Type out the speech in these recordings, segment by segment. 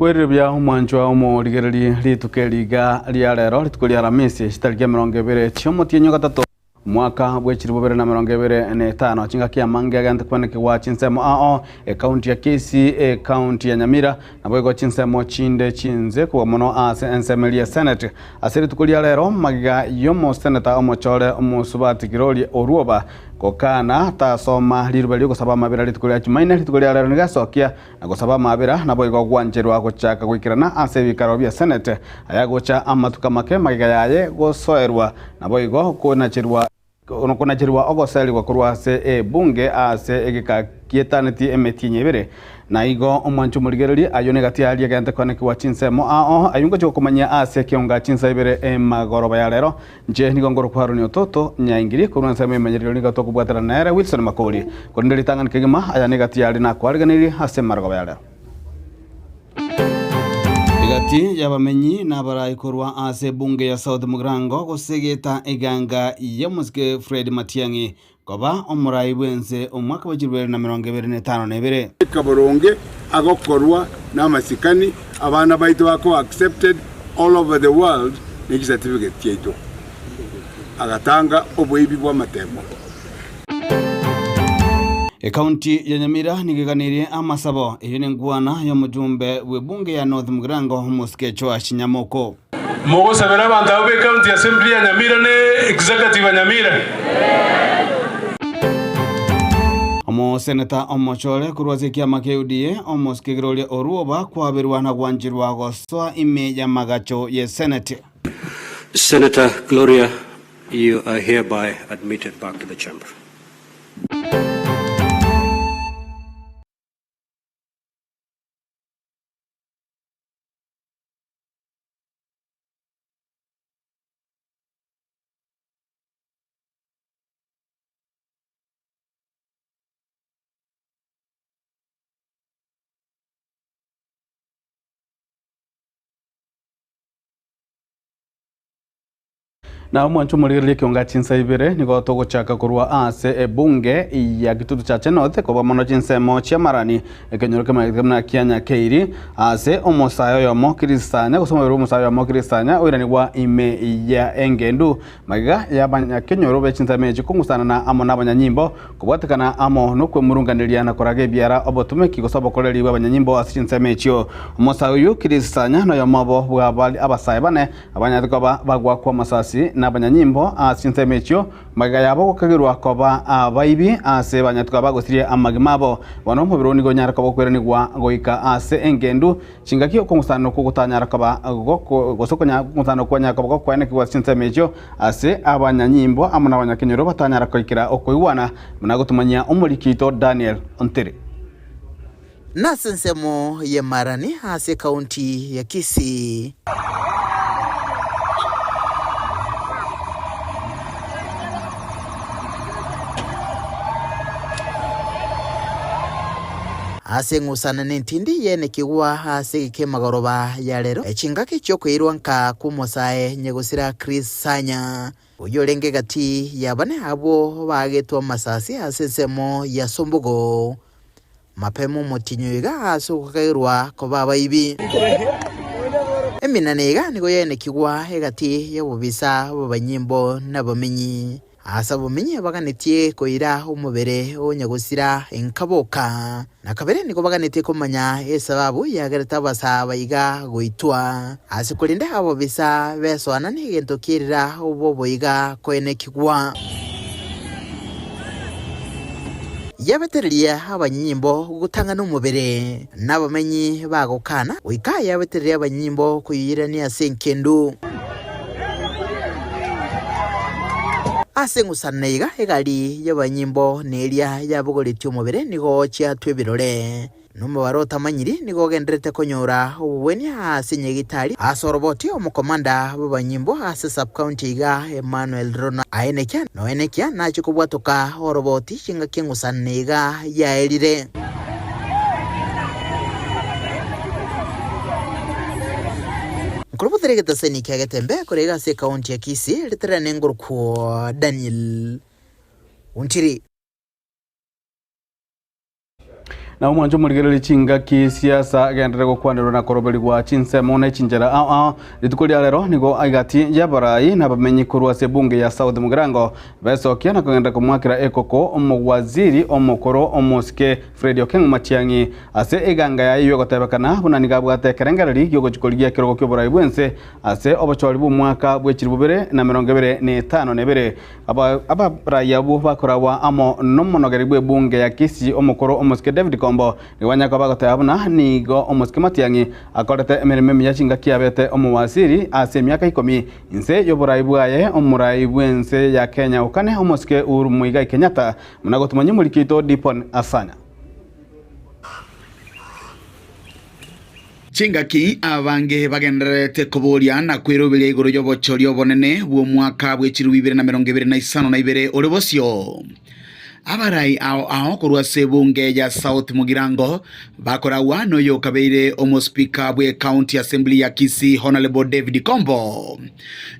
Bwerire buya omwanchwa omorigererie rituko eri iga ria rero, rituko ria Aramisi, chitariki 20 chi'omotienyi o gatato, omwaka bwe chilifu bibere na 25, chingaki amange agente kwenekigwa chinsemo ao, ekaunti ya Kisii, ekaunti ya Nyamira, naboigo chinsemo chinde chinse kobua mono ase ensemo eria ya Senate. Ase rituko ria rero, magega y'omoseneta omochore omosubati Gloria Orwoba gokana tasoma riruba ri'ogosaba amabera rituko ria Jumaine, rituko ria rero nigo asokia na gosaba amabera, naboigo gwancherwa gochaka goikerana ase ebikaro bia Senate, ayagocha amatuko amake magega yaye gosoerwa, naboigo konacherwa konacherwa ogoserigwa korwa ase ebunge ase egeka gietaneti emetienyi ebere. Na igo omwanche omorigererie, ayio negati aria egente koanekigwa chinsemo ao, ayio ngochia gokomanyia ase ekeonga chinsa ibere emagoroba ya rero. Inche nigo nkorokwa Haroni Ototo Nyaingiri, korwa ensemo y'emenyererio nigo tokobwaterana nere Wilson Makori. Korende ritang'ani kegima, aya negati yaria nakoariganirie ase emarogoba ya rero. Egati y'abamenyi nabarai korwa ase ebunge ya South Mugirango gosegeta eganga y'omosike Fred Matiang'i koba omorai bw'ense omwaka bwe chirubere na 2052. Goika boronge agokorwa namasikani, abana baito bakoba accepted all over the world ne chicertificate chiaito. Agatanga oboibi bw'amatemo. Ekaunti ya Nyamira nigo eganeirie amasabo, eyio nenkwana y'omojumbe bw'ebunge ya North Mugirango omosike Joash Nyamoko. Mogosabera abanto abwo be County Assembly ya Nyamira ne Executive ya Nyamira. Omoseneta omochore korwa ase ekiama kia UDA, omosike Gloria Orwoba kwaberwa na gwancherwa gosoa ime y'amagacho ye Senate. Senator Gloria, you are hereby admitted back to the chamber. Na omwancho omorigereria ekionga chinsa ibere nigo togochaka korwa ase ebunge ya Kitutu Chache North koba mono chinsemo chi'amarani ekenyoro kemanyete buna kia Nyakeiri ase omosae oyomo Kirisanya gose omobere bw'omosae oyomo Kirisanya oiranigwa ime ya engendu magega y'abanyakenyoro be chinsemo echi kong'usanana amo n'abanyanyimbo kobwatekana amo nokwemurunganeria na koraga ebiara obotomeki gose obokoreri bw'abanyanyimbo ase chinsemo echio. Omosae oyio Kirisanya noyomo obo bwa abasae bane Abanyarete koba bagoakwa amasasi nabanyanyimbo ase chinsemo echio, magega yabo gokagerwa koba abaibi ase banyarete koba bagosiria amagima abo. Bono omobere oo nigo onyare koba okoiranigwa goika ase engendu, chingaki okong'usana okwo gotanyara koba goko gose okong'usana okwo kwanyara koba gokoenekigwa ase chinsemo echio ase abanyanyimbo amo nabanyakenyoro batanyara koikera okoigwana, buna gotomanyia omoriki oito Daniel Ontiri. Nase ensemo y'Emarani ase ekaunti ya Kisii. Ase eng'usana nentindi yenekigwa ase egeka emagoroba ya rero, chingaki chi'okoirwa nka kw'omosae nyagosira Chris Sanya, oyio orenge egati y'abane abwo baagetwe amasasi ase ensemo ya Sombogo. Mapema omotienyi iga ase ogokagerwa koba abaibi. Eminana iga nigo yaenekigwa egati y'obobisa bw'abanyimbo nabamenyi. Ase abamenyi baganetie koira omobere o nyagosira enkaboka, na kabere nigo baganetie komanya esababu yagerete abasaa iga goitwa. Ase korende ababisa besoana negento kierira obobo iga koenekigwa. Yabetereria abanyimbo gotang'ana omobere, na abamenyi bagokana, goika yabetereria abanyimbo koyoirania ase enkendu. Ase eng'usana iga egari y'abanyimbo na eria yabogoretie omobere nigo chiatwa ebirore. Nomobaro otamanyiri nigo ogendererete konyora obobwenia ase nyagitari ase oroboti omokomanda bw'abanyimbo ase sub-county iga Emmanuel Rono aenekia noenekia nache kobwatoka oroboti chingaki eng'usano iga yaerire. Nkorobotera egetaseni kia Getembe kore iga ase ecounty ya Kisii ritarane ngorokwo Daniel Ontiri. Na omwancho omorigererie chingaki siasa agenderere gokwanerwa na koroberigwa chinsemo ne chinchera ao ao. Rituko ria rero nigo egati y'abarai na abamenyi korwa ase ebunge ya South Mugirango besokia na kogenderera komoakera ekoko omowaziri omokoro omosike Fred Okeng'o Matiang'i ase eganga yaye y'ogotebekana buna nigo abwate ekerengereri giogochia korigia ekerogo ki'oborai bw'ense ase obochori bw'omwaka bw'echiribu bibere na emerongo ebere na etano na ebere. Abarai abwo bakoragwa amo nomonogeri bw'ebunge ya Kisii omokoro omosike David Kombo nigo banyare koba bagoteba buna nigo omosike Matiang'i akorete emeremo emiya chingaki abete omowaziri ase emiaka ikomi inse y'oborai bwaye omorai bw'ense ya Kenya okane omosike Uhuru Muigai Kenyatta buna gotumanyia omoriki oito Dipon Asanya. Chingaki abange bagendererete koboria na kweroberia igoro y'obochori obonene bw'omwaka bw'echilifu ibere na emerongo ebere na isano na ibere ore bosio. Abarai ao ao korwa ase ebunge ya South Mugirango bakoragwa noyokabeire omospika bwe County Assembly ya Kisii Honourable David Kombo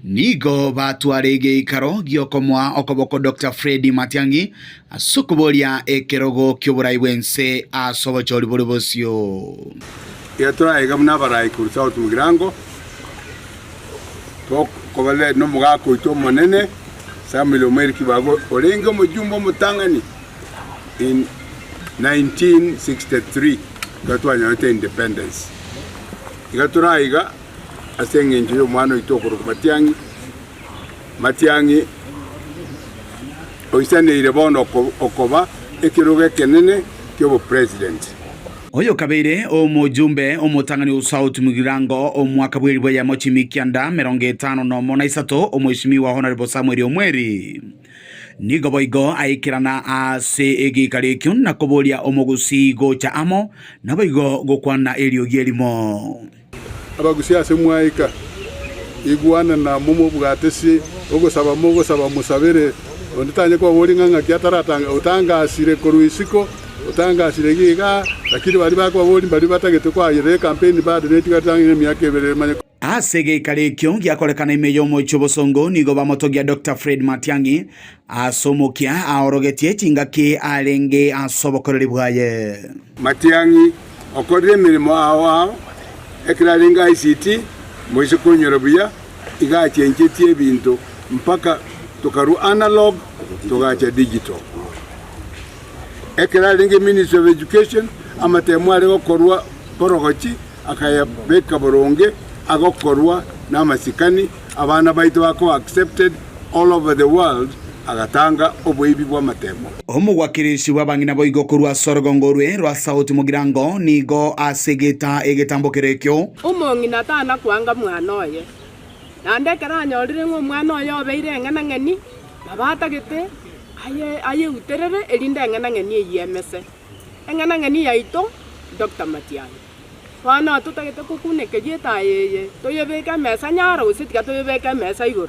nigo batware egeikaro giokomoa okoboko Doctor Fred Matiang'i Ase okoboria ekerogo ki'oborai bw'ense ase obochori bore bosio. Iga toraiga buna abarai korwa South Mugirango, tokobarera nomogaka oito omonene Samuel Omweri Kibago orenge omojumbe omotang'ani in 1963 ekero twanyorete independence. Iga toraiga ase eng'encho y'omwana oito okorokwa Matiang'i. Matiang'i oisaneire bono okoba ekerogo ekenene ki'obopresident. Oyokabeire omojumbe omotang'ani o South Mugirango omwaka bw'elifu eyemo chimikianda merongo etano nomo na isato Omweshimiwa Honourable Samuel Omweri nigo boigo aikerana ase egeikaro ekio na koboria omogusii gocha amo naboigo gokwana eriogi erimo. Abagusia ase mwaika, igwana na momobwate se ogosaba mogosaba mosabere onde tanye kobaboria ng'a ng'aki ataratanga otangasire korwa isiko otangasire iga igaa, lakini baria bakobaboria mbaria batagete koayerera ecampaign bado netigarete ang'e emiaka ebere emanye. Ase egeikaro ekio giakorekana ime y'omochie obosongo nigo bamotogia Doctor Fred Matiang'i ase omokia aorogetie chingaki arenge ase obokoreri bwaye. Matiang'i okorire emeremo ao ao ekero arenge ICT, moise konyora buya iga achenchetie ebinto mpaka tokarwa analog togacha digital. Ekero arenge Ministry of Education amatemo are gokorwa borogochi akayabeka boronge agokorwa namasikani abana baito bakoba accepted all over the world agatanga oboibi bw'amatemo. Omogwakirisi bw'abang'ina boigo korwa ase orogongo orwe rwa Sauti Mogirango nigo asegeta egetambokero ekio. Omong'ina tana kwanga mwana oye, naende ekero anyorire ng'a omwana oye obeire eng'enang'eni, nabo atagete aye ayeuterere erinde eng'enang'eni eyio emese. Eng'enang'eni yaito Doctor Matiang'i. Bono totagete kokunekeria etaya eye, toyebeke emesa nyaro gose tiga toyebeke emesa igoro?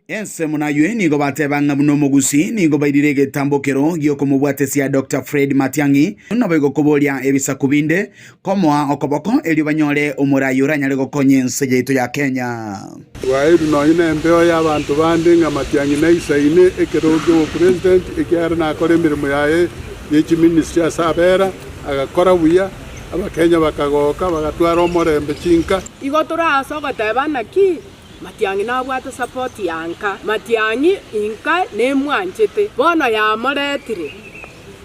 Ensemo naywe nigo bateba ng'a buna omogusii nigo bairire egetambokero gi'okomobwatesia Doctor Fred Matiang'i naboigo koboria ebisaku binde komoa okoboko erio banyore omorai oranyare gokonya ense yaito ya Kenya. Twaeirwe nonya nembeo y'abanto bande ng'a Matiang'i naisaine ekerogo ki'obopresident ekiagera nakora emeremo yaye ye chiministry ase abera, agakora buya, Abakenya bakagoka bagatwara omorembe chinka. Igo tore ase ogoteba naki Matiang'i nabwate support ya nka. Matiang'i inka nemwanchete, bono yamoretire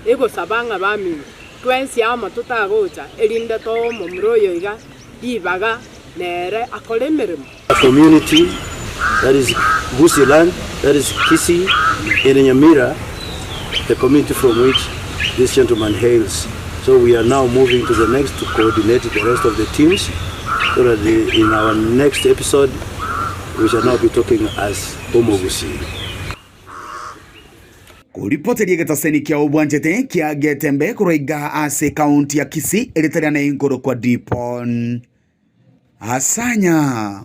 egosaba ng'a baminto twensi amo totagocha erinde toe omomura oyo iga ribaga nere akore emeremo. A community that is Gusii land, that is Kisii and Nyamira, the community from which this gentleman hails. So we are now moving to the next to coordinate the rest of the teams so that the, in our next episode we shall now be talking as Omogusii. Koripoteria egetaseni kia obwanchete kia Getembe korwa iga ase ekaunti ya Kisii erieta riane inkorokwa Dipon Asanya.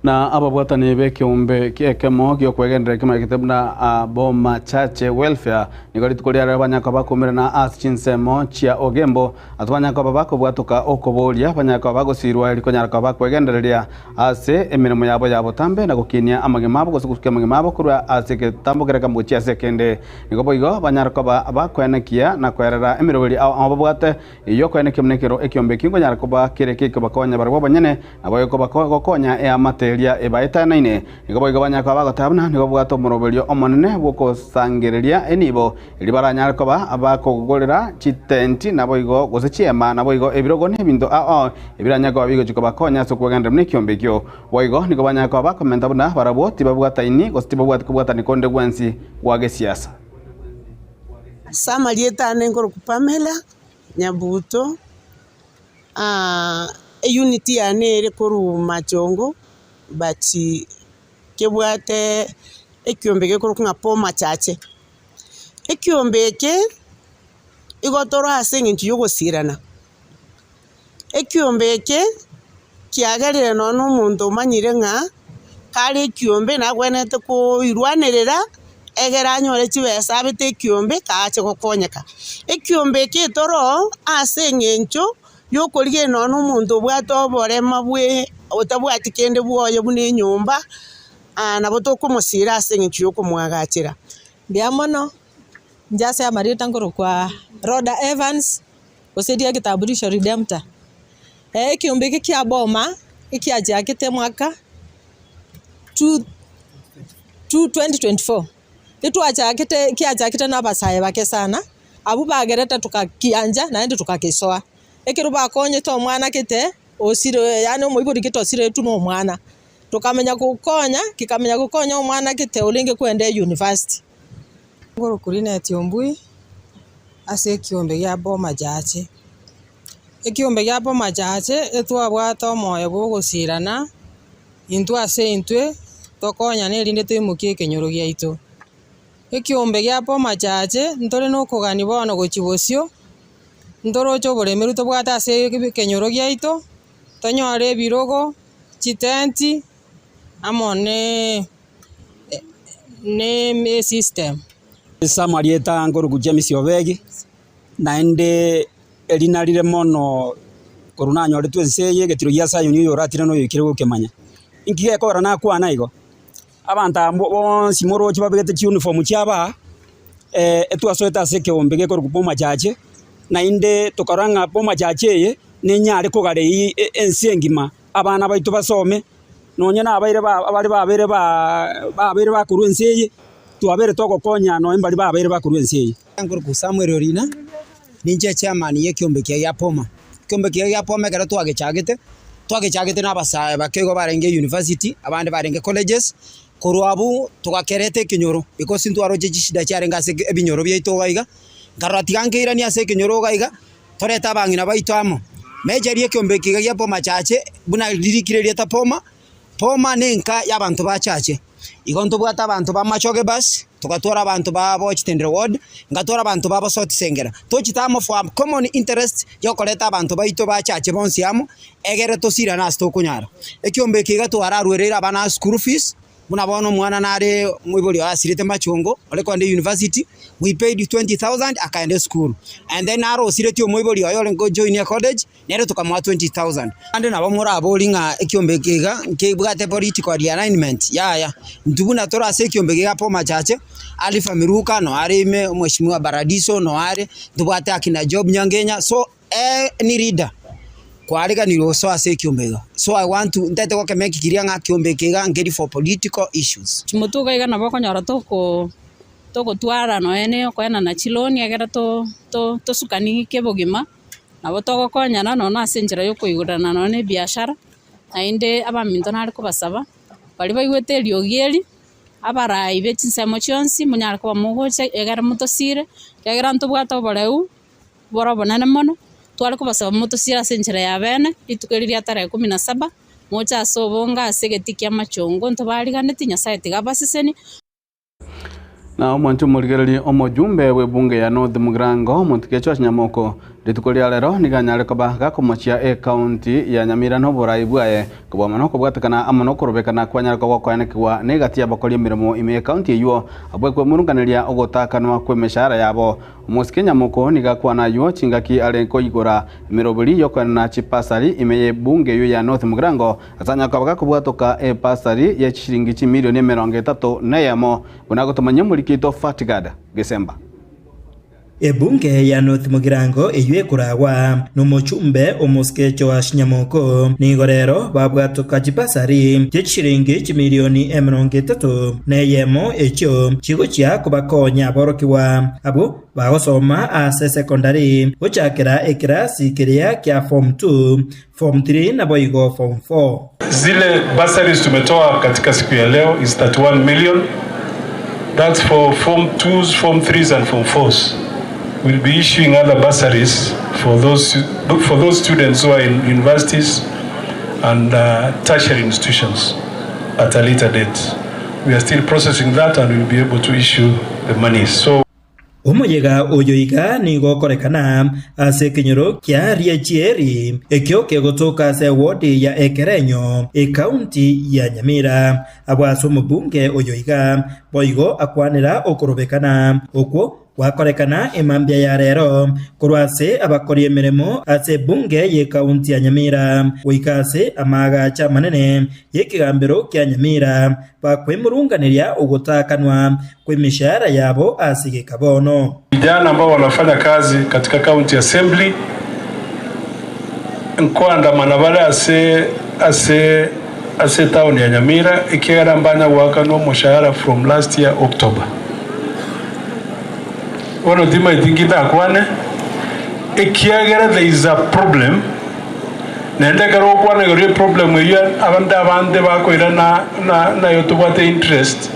Na ababwatani b'ekeombe ekemo gi'okwegenderera ekemanyekete buna Boma Chache Welfare nigo rituko riarero banyare koba bakoumera ase chinsemo chia Ogembo ase banyare koba bakobwatoka okoboria banyare koba bagosirwa erio konyara koba bakwegendereria ase emeremo yabo ya botambe na gokinia amagima abo gose gosukia amagima abo korwa ase egetambo kere ekemo gochia ase ekende. Nigo boigo banyare koba bakoenekia na koerera emeroberi ao ao babwate Eyio okoenekia buna ekero ekiombe ekio nkonyara koba kere gekobakonya barabwo abanyene, nabo gekobagokonya eamate eria ebaetanaine. Nigo boigo banyare koba bagoteba buna nigo babwate omoroberio omonene bw'okosangereria enibo, erio baranyare koba bakogorera chitenti naboigo gose chiema, naboigo ebirogo na ebinto ao ao ebiranyare koba bigochia kobakonya ase okwegenderera buna ekiombe ekio. Boigo nigo banyare koba bakomenta buna barabwo tibabwataini gose tibabwati kobwatani konde gwensi gwa gesiasa. Ase amarieta ane nkorokwa Pamela Nyabuto, eunit yane ere korwa Machongo but kebwate ekiombe gekorokwa ng'a Boma Chache. Ekiombe eke igo tore ase eng'encho ya ogosirana, Ekiombe eke kiagerire nonya na omonto omanyire ng'a kare ekiombe nagwenerete koirwanerera egere anyore chibesa abete ekiombe kaache gokonyeka. Ekiombe eke etoroo ase eng'encho ya okorigereria nonya na omonto obwate oborema bwe otabwati kende bwoye buna enyomba nabo tokomosira ase eng'encho ya okomoagachera. Mbuya mono, inche ase amarieta nkorokwa Rhoda Evans. Gose eria egetambulisho Redemptor. Ekeombe eke kia boma ekiachakete omwaka 2024, etwachakete kiachakete na abasae bake sana, abwo bagerete tokakiancha naende tokagesoa. Ekero bakonyete omwana gete osire yaani omoibori gete osiretwe na omwana, tokamanya gokonya kikamanya gokonya omwana gete orenge kwenda eyunivasiti. Ngorokwa Linet Ombui ase ekiombe gia Bomachache. Ekiombe gia Bomachache etwabwate omoyo bwa ogosirana intwe ase intwe tokonyane erinde toimokie ekenyoro giaito. Ekiombe gia Bomachache ntore na okogania bono gochia bosio, ntoroche oboremeru tobwate ase ekenyoro giaito, tonyore ebirogo, chitenti, amo ne. Nesystem. Ase amarieta nkorokwa James Obegi, naende erina rire mono korwa nanyoretwe ense eye egetiro gia Sayoni oyo oratire na oyoikire gokemanya. Inki gekogera nakwana igo? Abanto aba bonsi moroche babegete chiuniform chiabo aa, etwasoete ase ekeombe gekorokwa Boma Church, naende tokarora ng'a Boma Church eye nenyare kogara eywo ense engima, abana baito basome. Nonye nabaire baria babeire babeire bakorwa ense eye, twabeire togokonya nonye mbaria babeire bakorwa ense eye. Nkorokwa Samuel Orina, ninche chairman ye ekiombe kiaye gia Boma. Ekiombe kiaye gia Boma ekero twagechagete, twagechagete na abasae bake igo barenge university, abande barenge colleges, korwa abwo togakereta ekenyoro because ntwaroche chishida chiarenge ase ebinyoro biaito iga iga, nkarora tiga nkeiranie ase ekenyoro iga iga. Torete abang'ina baito amo. Mecherie ekeombe eke iga gia Boma Chache, buna ririkire erieta Boma. Boma nenka y'abanto ba Chache. Igo ntobwate abanto ba Machoge Bus, togatwara abanto ba Bochitendere Ward, ngatwara abanto ba Bosoti Sengera. Tochete amo for a common interest yokoreta abanto baito ba Chache bonsi amo, egere tosirane ase tokonyara. Ekeombe eke iga twararwereire abana school fees. Buna bono omwana nare omoibori oye asirete machungo, ore kogenda university, we paid 20,000 akaenda esukuru. And then naro osiretie omoibori oye ore gojoin ecollege, nere tokamoa 20,000. Naende nabo morabori ng'a ekiombe eke iga nkebwate political realignment, yaya. Intwe buna tore ase ekiombe eke gia Bomachache, Alpha Miruka no are ime, omweshimiwa Baradiso no are, ntobwate akina Job Nyangenya, so any leader kwareganirwe gosoa ase ekiombe iga. So I want to ntete gokema ekigiria ng'a ekiombe eke iga nkeri for political issues. Chimotuko iga nabo okonyora toko togotwara nonya na okoenana chiloni ekero to to tosukani kebogima, nabo togokonyana nonya na ase enchera ya okoigorerana nonya na ebiashara, naende abaminto nare kobasaba, baria baigwete eriogi eri, abarai be chinsemo chionsi monyare koba mogocha egere motosire, ekiagera ntobwate oboreu. Bore obonene mono, tware kobasaba motosiire ase enchera ya beene, rituko eri ria tarehe kumi na saba, moche ase obonge ase egetii ki'amachongo, ntobariganeti, Nyasae tiga abasesenie. Na omwanche omorigererie omojumbe bw'ebunge ya North Mugirango, Omonto George Nyamoko, Rituko ria rero nigo anyare koba gakomochia ekaunti ya Nyamira na oborai bwaye, kobua mono kobwatekana amo nokorobekana kwanyare koba gokoenekigwa negati y'abakori emeremo ime y'ekaunti eywo, abwo kwemurunganeria ogotakanwa kw'emeshahara yabo. Omosike Nyamoko nigo akwana aywo chingaki are koigora emeroberi y'okoenana chipasari ime y'ebunge eywo ya North Mugirango, ase anyare koba gakobwatoka epasari ye chishilingi chimilioni 31, buna agotomanyia omoriki oito Fatgard Gesemba. Ebunge ya North Mugirango eyio ekoragwa nomochumbe omosike Joash Nyamoko nigo rero babwatoka chibasari chie chishilingi chimilioni 31 echio chigochia kobakonya aborokigwa abwo bagosoma ase esekondari gochakera ekerasi keria kia form 2, form 3 naboigo form 4. Zile bursaries tumetoa katika siku ya leo is 31 million that's for form 2s, form 3s and form 4s. We'll be issuing other bursaries for those, for those students who are in universities and uh, tertiary institutions at a later date. We are still processing that and we'll be able to issue the money. So Omoyega oyo iga nigo okorekana ase ekenyoro kia Riachieri, ekio kegotoka ase ewodi ya Ekerenyo, ekaunti ya Nyamira. Abwo ase omobunge oyo iga boigo akwanera okorobekana okwo gwakorekana emambia ya rero korwa ase abakori emeremo ase ebunge y'ekaunti ya Nyamira goika ase amaagacho amanene y'ekegambero kia Nyamira Bakwemurunganeria ogotaakanwa kw'emishahara yabo ase geka bono. Vijana ambao wanafanya kazi katika county assembly nkoandamana bare ase ase ase etown ya Nyamira ekiagera mbanya goakanwa omoshahara from last year October. Bono timaeti nki ndakwane ekiagera there is a problem. Naende ekero ogokwana igoro y'eproblem eyio abande abande bakoira na na nayo tobwate interest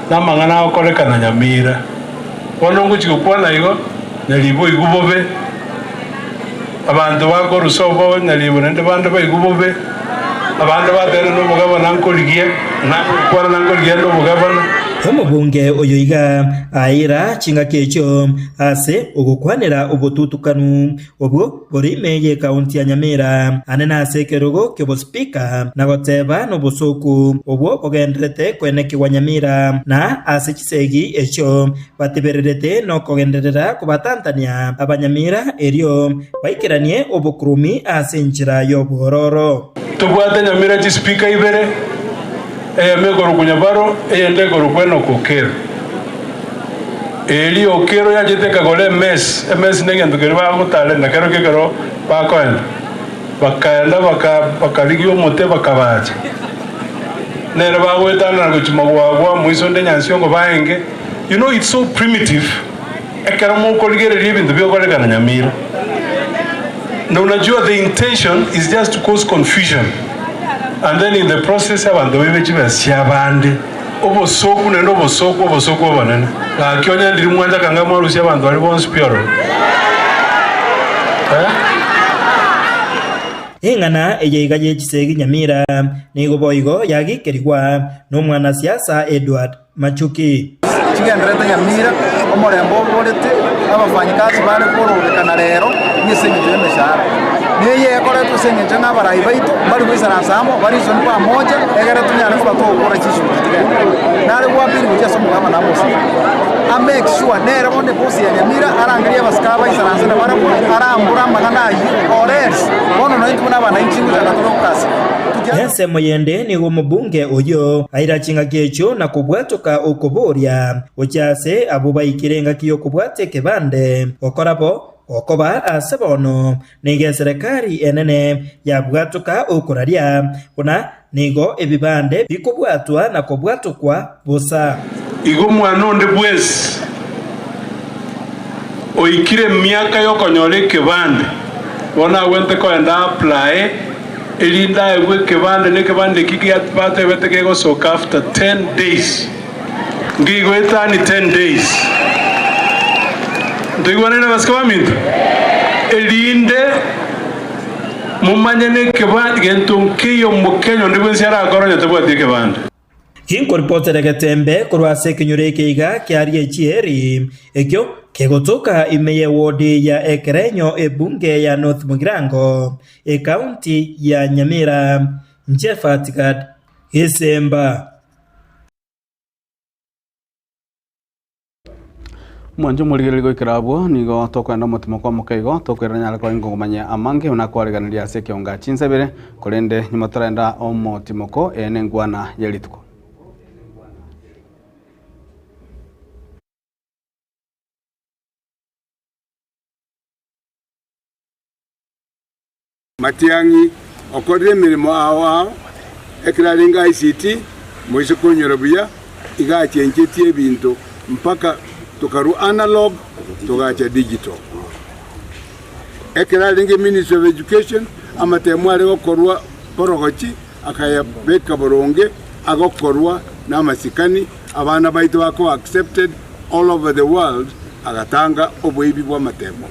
na amang'ana agokorekana Nyamira. Bono ngochia gokwana igo, Nyaribo oigwe bobe, abanto bakorusa obo Nyaribo naende bande baigwe bobe, abande batebe na obogabana nkorigia, nagokwana nankorigia ande obogabana. Omobunge oyo iga aira chingaki echio ase ogokwanera obotutukanu obwo bore ime y'ekaunti ya Nyamira, ande nase ekerogo ki'obosipika, na goteba nobosooku obwo bogendererete koenekigwa Nyamira, na ase chisegi echio batebererete nokogenderera kobatantania Abanyamira erio baikeranie obokurumi ase enchera y'obwororo. Tobwate Nyamira chisipika ibere, eyemo ekorokwa Nyabaro, eyende ekorokwa Enock Okello. Erio Okello yachete ekagora emesi, emesi negento keria bagotarera kerokio ekero bakoenda. Bakaenda bakarigia omote bakabaacha. Nere bagoetanana gochia magwagwa moiso onde nyansiongo baenge. You know it's so primitive ekero mokorigereria ebinto biokorekana Nyamira. Na unajua the intention is just to cause confusion and then in the process abanto baibe chibesa chiabande. Obosooku naende obosooku, obosooku obonene. Gaki onye ndiri mwancha kanga mwarusia abanto baria bonsi pi ororo. Eh? Eng'ana eye iga ye chisegi Nyamira nigo boigo yagikerigwa nomwanasiasa Edward Machuki. Chigendererete Nyamira, omorembe oborete, abafanyikazi bare korobekana rero ng'ase engencho y'emeshahara. Neye ekoretwe ase engencho ng'a abarai baito mbari goisaransa amo, bare isoni pamoja, egere tonyare koba togokora chishughuli chigenderere. Nare gwapiri gochia ase omogabana amo Osiri, a make sure nere bono ebosi ya Nyamira arangerie abasike aba baisaranse nabarabwo, arambore amang'ana ayio, or else bono nonya intwe buna abananchi ngochaka tore gokasa. Ensemo yende nigo omobunge oyio aira chingaki echio na kobwatoka okoboria gochia ase abwo baikire engaki y'okobwata ekebande, gokora bo gokoba ase bono nigo eserekari enene yabwatoka okoraria buna nigo ebibande bikobwatwa na kobwatokwa bosa. Igo omwana onde bwensi oikire emiaka y'okonyora ekebande, bono agwenerete kogenda aapply erinde aegwe ekebande, na ekebande eki batebete kegosoka after ten days, ngigo etani ten days. Ntoigwanane abasike baminto? Erinde momanye nekebande, gento nkeiyo omokenya onde bwensi arakore onye tabwati ekebande. Ginkoripotere getembe korwa ase ekenyoro eke iga kiaria echieri, ekio. Kegotoka ime y'ewodi ya Ekerenyo ebunge ya North Mugirango, ekaunti ya Nyamira. Inche Fatgad Gesemba. Mwanche omorigereria goikera abwo, nigo tokoenda omotimo kwa mokeigo, tokoirana nyare koba ingomanya amange buna akwariganirie ase ekeonga chinsebere, korende nyuma toraenda omotimoko, eye nenkwana ye rituko. Matiang'i okorire emeremo ao ao ekero arenge ICT, moise konyora buya, iga achenchetie ebinto mpaka tokarwa analog togacha digital. Ekero arenge Ministry of Education, amatemo are gokorwa borogochi akayabeka boronge agokorwa namasikani, abana baito bakoba accepted all over the world, agatanga oboibi bw'amatemo.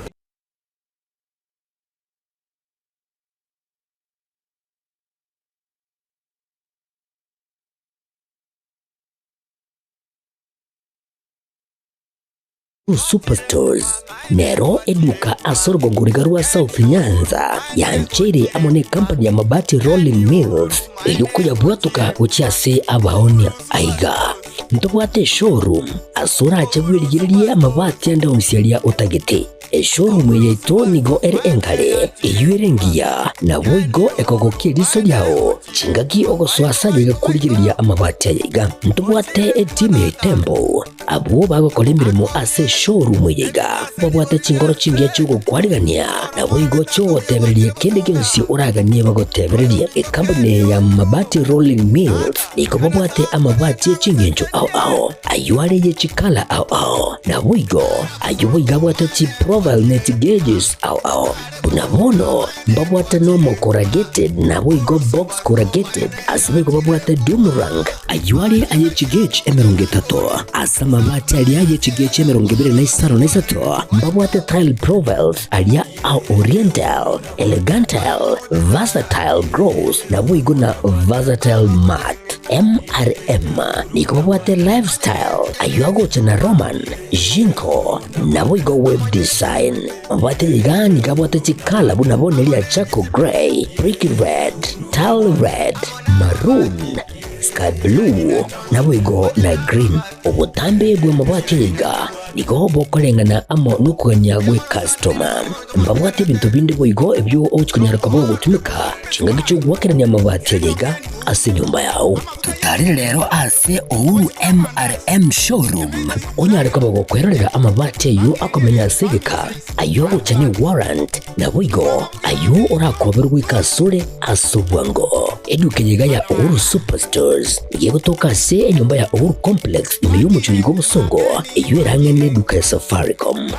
Superstores nero eduka ase orogongo riga rwa South Nyanza yancheire amo ne company ya Mabati Rolling Mills erio koyabwatoka gochia ase abaonia. Aiga ntobwate eshowroom ase orache bwerigererie amabati ande onsi aria otagete. Eshowroom eye yaito nigo ere enkare, eyio ere engiya, naboigo ekogokia eriso riao chingaki ogosoa ase aye iga korigereria amabati aya iga. Ntobwate etimu ya Itembo, abwo bagokora emeremo ase eshowroom eye iga, babwate chinkoro chingiya chi'ogokwarigania, naboigo chi'ogotebereria kende gionsi oraganie bagotebererie. Ekampuni eye ya Mabati Rolling Mills nigo babwate amabati e chingencho ao ao, ayio are ye chikala ao ao, naboigo Ayio boigo abwate chiprofile ne chigeges ao ao. Buna bono mbabwate normal corrugated naboigo box corrugated, ase boigo babwate doomerang. Ayio are aye chigauge 30, ase amabati aria aye chigauge 23 mbabwate tile profiles aria a oriental, elegantile, versatile gloss naboigo na versatile matte. MRM nigo babwate lifestyle ayio agocha na Roman, Jinko, naboigo web design. Mabwate iga nigo abwate chikala buna bono eria charcoal grey, brick red, tile red, maroon, sky blue, naboigo na green. Obotambe bw'amabwati aya iga nigo bokoreng'ana amo nokogania gw'ekastoma. Mbabwate ebinto binde boigo ebio ogochia konyara koba ogotumeka chingaki chi'ogoakerania amabati aya iga ase enyomba yao. Totarire rero ase Uhuru MRM Showroom onyare koba gokwerorera amabati ayio akomenya ase egeka, ayio agocha ne warrant, naboigo ayio orakoberwe goika asore ase obwango. Eduka eye iga ya Uhuru Superstores nigo egotoka ase enyomba ya Uhuru Complex ime y'omochie oyo bw'obosongo, eyio ere ang'e neduka ya Safaricom.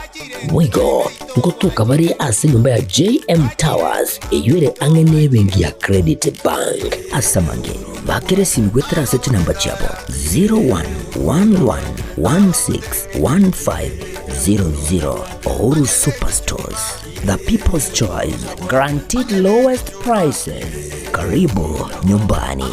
Boigo ngotoka bare ase enyomba ya JM Towers eyio ere ang'e nebenki ya Credit Bank. Ase amange, bakere esimi goetera ase chinamba chiabo 0111161500. Uhuru Superstores, the people's choice, guaranteed lowest prices. Karibu nyumbani.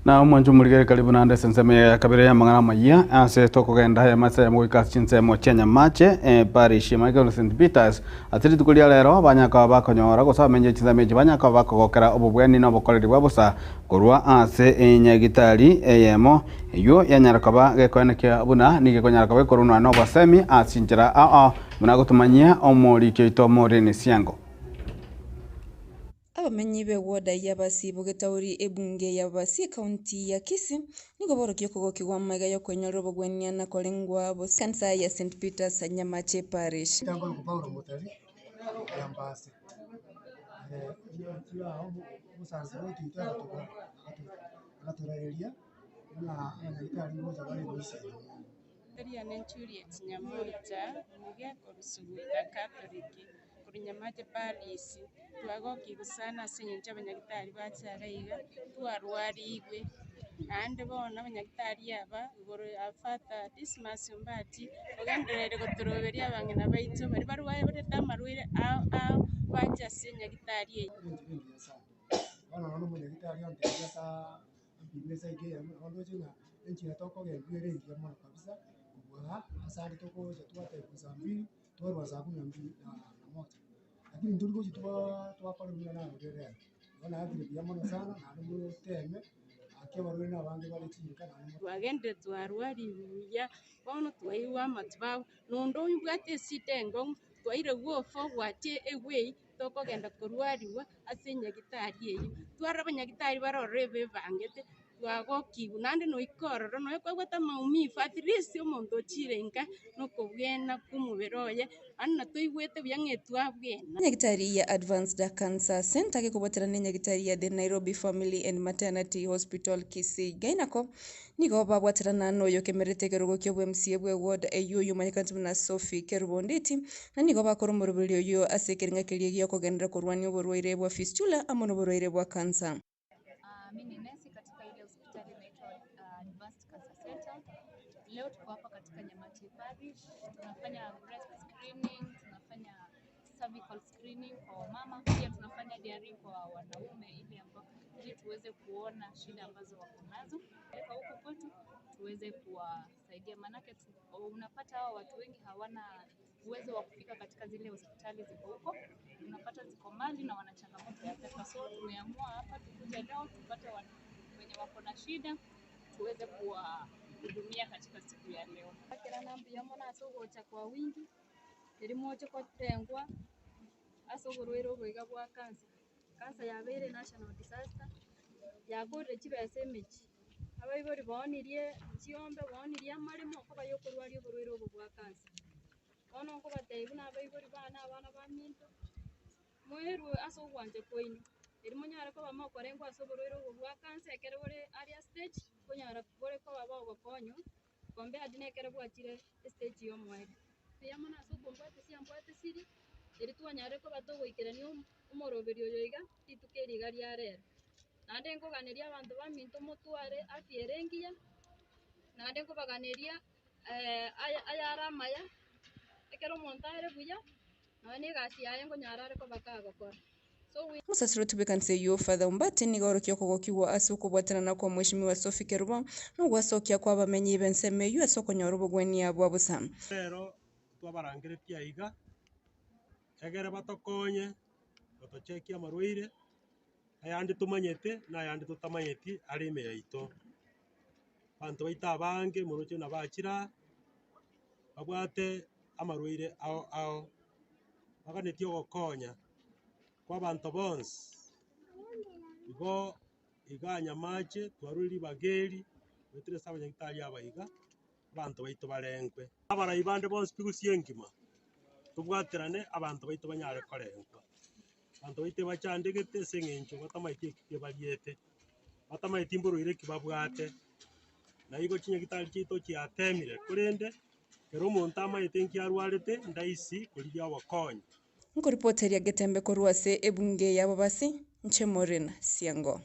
Na omwancho omorigere karibu naende ase ensemo ya kabere y'amang'ana amayia ase tokogenda aya mase ayamo goika ase chinsemo chia Nyamache eh, parish ya Michael St Peters ase rituko ria rero banyakaba bakonyora gose abamenyi be chinsemo echi banyakaba bakogokera obobweni na obokoreri bwa bosa korwa ase enyagitari eyemo eywo yanyara koba gekoenekia buna nigo ekonyara koba ekorunwa na obosemi ase chinchera ao ao buna gotomanyia omoriki oito Maureen Siango. Abamenyi b'ewoda y'Abasii bogetauri ebunge y'Abasii ekaunti ya Kisii nigo borokia okogokigwa amaiga y'okwenyorera obogwenia na korengwa bosa ekanisa ya St Peters Nyamache Parish. Eriane Juliet Nyamoita, nigo ekorusigwa Catholic korwa Nyamache Parish, twagokigwa sana ase eng'encho abanyagitari bacha iga iga, twarwarigwe. Naende bono abanyagitari aba igoro ya Father Dismas Ombati ogendereire gotoroberia abang'ina baito baria barwarete amarwaire ao ao bache ase enyagitari eye. Bono nonya omonyagitari ontebia asa ampime esaidi eyemo, nabo ndoche ng'a enchera tokogendia ere engiya mono kabisa, kobua ase ande togocha twatebigwa saa mbili, twarwa saa kumi na mbili na moja. Lakini ntori gochia twaa twakora buna narorire rero, igo naakire buya mono sana, naende moteme, gaki abarwaire na abange bare chinka naende mo. Twagendire twarwarigwe buya, bono twaigwa amatibabu, nonde oyobwate esida enkong'u, twaire gwofa ogwacha ewei tokogenda korwarigwa ase enyagitari eyio. Twarora abanyagitari bare ororo ebebangete, twagokigwa naende noika ororo nonya kwabwate amaumivu at least omonto ochire nka nokobwena kwa omobere oye, naende natoigwete buya ng'a etwabwena. Enyagitari ya Advanced Cancer Centre gekobwatana nenyagitari ya The Nairobi Family and Maternity Hospital Kisii Gainako nigo babwaterana noyokemerete ekerogo ki'obwMCA bwe ward eyio oyomanyekanete buna Sophie Kerubo Onditi na nigo bakora omoroberi oyio ase ekerenga keria giokogenderera korwania oborwaire bwa fistula amo noborwaire bwa cancer. Uh, mi ni nesi katika ile hospitali inaitwa uh, Advanced Cancer Center. Leo tuko hapa katika Nyamache Parish, tunafanya breast screening, tunafanya cervical screening kwa wamama, pia tunafanya DRE kwa wanaume ili ambao ili tuweze kuona shida ambazo wako nazo. Kwa huku kwetu tuweze kuwasaidia, maanake tu, unapata hawa watu wengi hawana uwezo wa kufika katika zile hospitali ziko huko, unapata ziko mbali na wana changamoto ya pesa. So tumeamua hapa tukuje leo tupate wenye wako na shida tuweze kuwahudumia katika siku ya leo. Ekero nambuya mono ase ogocha kwa wingi, erio moche kotengwa ase oborwaire obo iga bwa cancer. Cancer yabeire national disaster, yakorire chibesa emechie, abaibori baonirie chiombe, baonirie amaremo okoba ya okorwaria oborwaire obo bwa cancer. Bono nkobatebia buna abaibori bane abana baminto, moerwe ase ogwancha kwaino, erio monyare koba mokorengwa ase oborwaire obo bwa cancer ekero bore earlier stage, konyara bore koba bogokonywa compared na ekero bwachire estage ya omoerio. Mbuya mono ase okombwatisia mbwatisirie, erio twanyarire koba togoikerania omoroberi oyo iga, rituko eri iga ria rero. Naende nkoganeria abanto baminto motware afya ere engiya, naende nkobaganeria ayare amaya, ekero omonto are buya, nonya na egasi yaye nkonyara are koba kagokora. So we. Omosasiroti bw'ekanisa eyio, Father Ombati, nigo aorokia okogokigwa ase okobwatanana kwa Mweshimiwa Sophie Kerubo na ogwasokia kw'abamenyi b'ensemo eyio ase okonyora obogwenia bwa bosa. Rero twabarangeretie aiga, egere batokonye gotochekia amarwaire ayande tomanyete na ayande totamanyeti are ime yaito. Abanto baito abange moroche buna bachire aa, babwate amarwaire ao ao, baganetie ogokonya kwa abanto bonsi, igo iga nyamache twarure ribaga eri, goetera ase abanyagitari aba iga, abanto baito barengwe. Abarai bande bonsi pi gusii engima, tobwaterane abanto baito banyare korengwa. Abanto baito ebachandegete ase eng'encho batamaeti eki kebariete, batamaeti mborwaire ki babwate, na igo chinyagitari chiaito chiatemire, korende ekero omonto amaete nki arwarete ndaisi korigia obokonyi. Nkoripoteria Getembe korwa ase ebunge y'ababasi, inche Maureen Siango.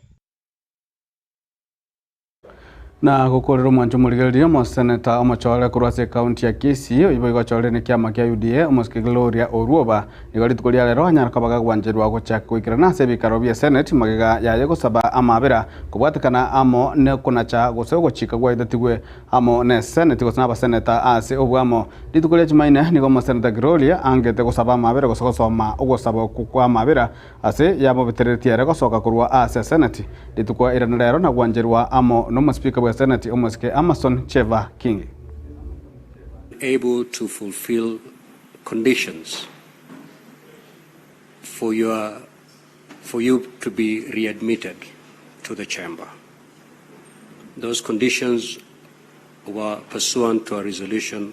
Na gokorera omwancho omorigereria omoseneta omochore korwa ase ekaunti ya Kisii oyio boigo ochorire nekiama kia UDA omosike Gloria Orwoba nigo rituko ria rero anyare koba gagwancherwa gochaka goikerana ase ebikaro bie senate magega yaye gosaba amabera kobwatekana amo nokonacha gose ogochika gwaetetigwe amo ne senate gose nabaseneta ase obwamo. Rituko ria Jumaine nigo omoseneta Gloria angete gosaba amabera gose gosoma ogosaba okwo kwa amabera Ase yamobetereretie ere gosoka korwa ase Seneti rituko ere rero na gwancherwa amo nomosipika bwe Seneti omosike Amason Cheva Kingi. Able to fulfill conditions for your for you to be readmitted to the chamber. Those conditions were pursuant to a resolution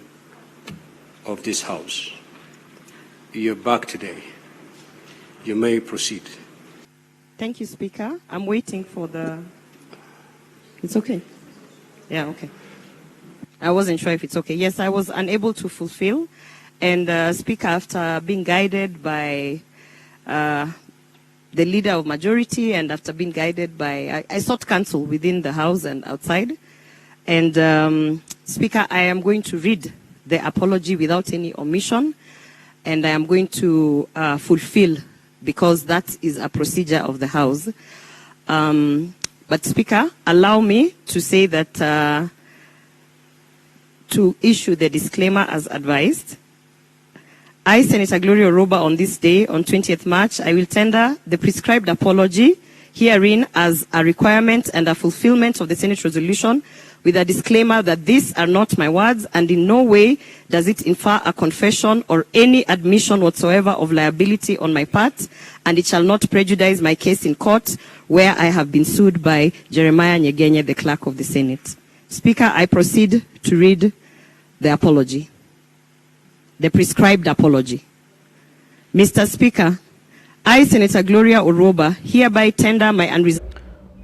of this house. You're back today. You may proceed. Thank you, Speaker. I'm waiting for the. It's okay. Yeah, okay. I wasn't sure if it's okay. Yes, I was unable to fulfill. And, uh, Speaker, after being guided by uh, the leader of majority and after being guided by, I, I sought counsel within the house and outside. And um, Speaker, I am going to read the apology without any omission and I am going to uh, fulfill because that is a procedure of the house. Um, but Speaker, allow me to say that uh, to issue the disclaimer as advised. I, Senator Gloria Orwoba, on this day, on 20th March, I will tender the prescribed apology herein as a requirement and a fulfillment of the Senate resolution with a disclaimer that these are not my words and in no way does it infer a confession or any admission whatsoever of liability on my part, and it shall not prejudice my case in court where I have been sued by Jeremiah Nyegenye, the clerk of the Senate. Speaker, I proceed to read the apology, the prescribed apology. Mr. Speaker, I, Senator Gloria Orwoba, hereby tender my unreserved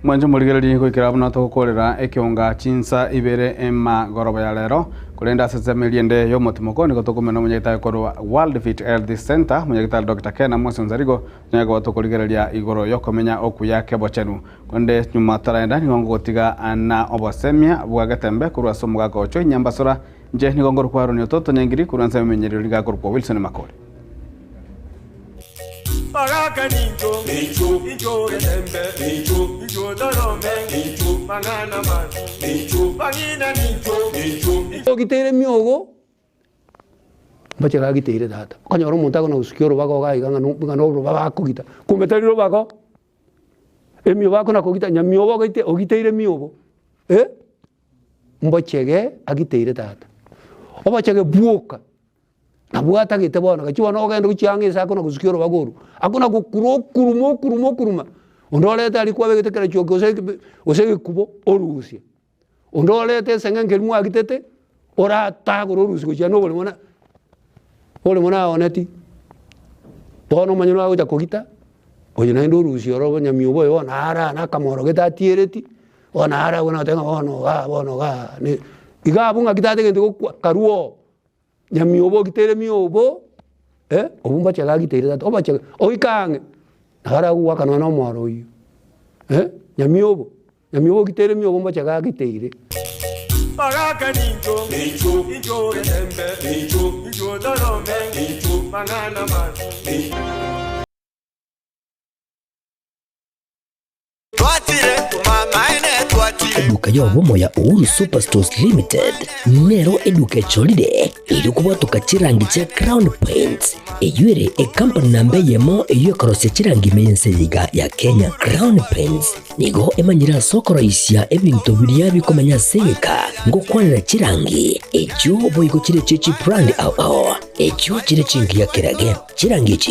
Mwanche morigererie goikera buna togokorera ekionga chinsa ibere emagorobo ya rero korende ase ensemo ende ya omotimoko nigo tokomena omonyagitari korwa World Fit Health Center omonyagitari Dr. Ken Amos Onsarigo tonyare koba tokorigereria igoro yokomenya okuya kebochenu korende nyuma taraenda nigo ngogotiga na obosemia bwa getembe korwa ase omogaka ocho Nyambasora inche nigo ngorokwa Aaron Ototo Nyangiri korwa ensemo emenyerero rigakorokwa Wilson Makori. Ogiteire emiogo, mbache gagiteire tata. Okonyora omonto akona gosukia orobago iga iga ng'a ng'a norobago akogita, kumbe tari robago, emiobo akona kogita nyamiobo ogoite ogiteire emiobo eh, mbochege agiteire tata. Obochege bwoka. Nabwo atagete bono, gachia bono ogende gochia ang'e ase akona gosukia orobago orwo, akona gokura okuruma okuruma okuruma, onde orete aria kwabegete kera chioki gose ekebe gose egekubo orusie, onde orete eseng'enke eria mwagitete, oratagore orusie gochia na oboremo na oboremo naoneti, bono omanye nagocha kogita, oyo naende orusia oro obonyamiobo oyo bono ara na akamoro gete atiereti, bono ara abwo nagoteba ng'a bono igaa bono igaa ne iga abwo ng'aki tatagete gokwa karue oo. Nyamiobo ogiteire miobo, eh, obwo mbochege agiteire tata, obochege, oike ang'e, nabo aragoaka nonya na omoro oyio, eh, nyamiobo, nyamiobo ogiteire miobo mbochege agiteire. Eduka y'obomo ya Uhuru Superstores Limited nero eduka echorire erio kobwatoka chirangi chia Crown Paints eyio ere ekampani namba eyemo eyio ekorosia chirangi ime y'ense eye iga ya Kenya. Crown Paints nigo emanyire ase okoroisia ebinto biria bikomenya ase egeka ngokwanera chirangi echio boigo chire chie chibrand ao ao echio chire chingiya kerage. Chirangi echi.